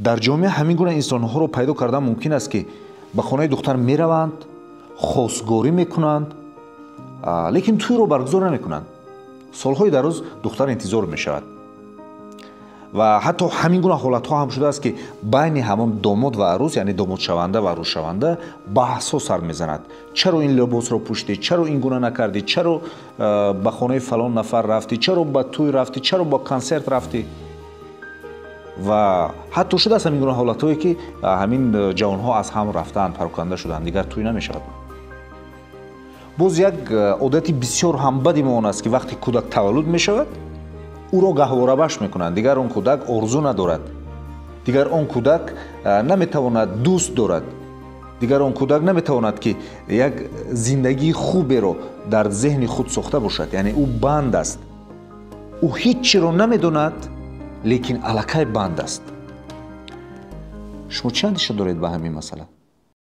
Дар ҷомеа ҳамин гуна инсонҳоро пайдо кардан мумкин аст, ки ба хонаи духтар мераванд, хостгорӣ мекунанд, лекин тӯйро баргузор намекунанд. Солҳои дароз духтар интизор мешавад ва ҳатто ҳамин гуна ҳолатҳо ҳам шудааст, ки байни ҳамон домод ва арӯс, яъне домодшаванда ва арӯсшаванда, баҳсҳо сар мезанад: чаро ин либосро пӯштӣ, чаро ин гуна накардӣ, чаро ба хонаи фалон нафар рафтӣ, чаро ба тӯй рафтӣ, чаро ба консерт рафтӣ. Ва ҳатто шудааст ҳамин гуна ҳолатҳое, ки ҳамин ҷавонҳо аз ҳам рафтаанд, пароканда шуданд, дигар тӯй намешавад. Боз як одати бисёр ҳам бади мо он аст, ки вақте кӯдак таваллуд мешавад, ӯро гаҳворабаш мекунанд. Дигар он кӯдак орзу надорад, дигар он кӯдак наметавонад дӯст дорад, дигар он кӯдак наметавонад, ки як зиндагии хуберо дар зеҳни худ сохта бошад. Яъне ӯ банд аст, ӯ ҳеҷ чиро намедонад, лекин аллакай банд аст. Шумо чӣ андеша доред ба ҳамин масъала?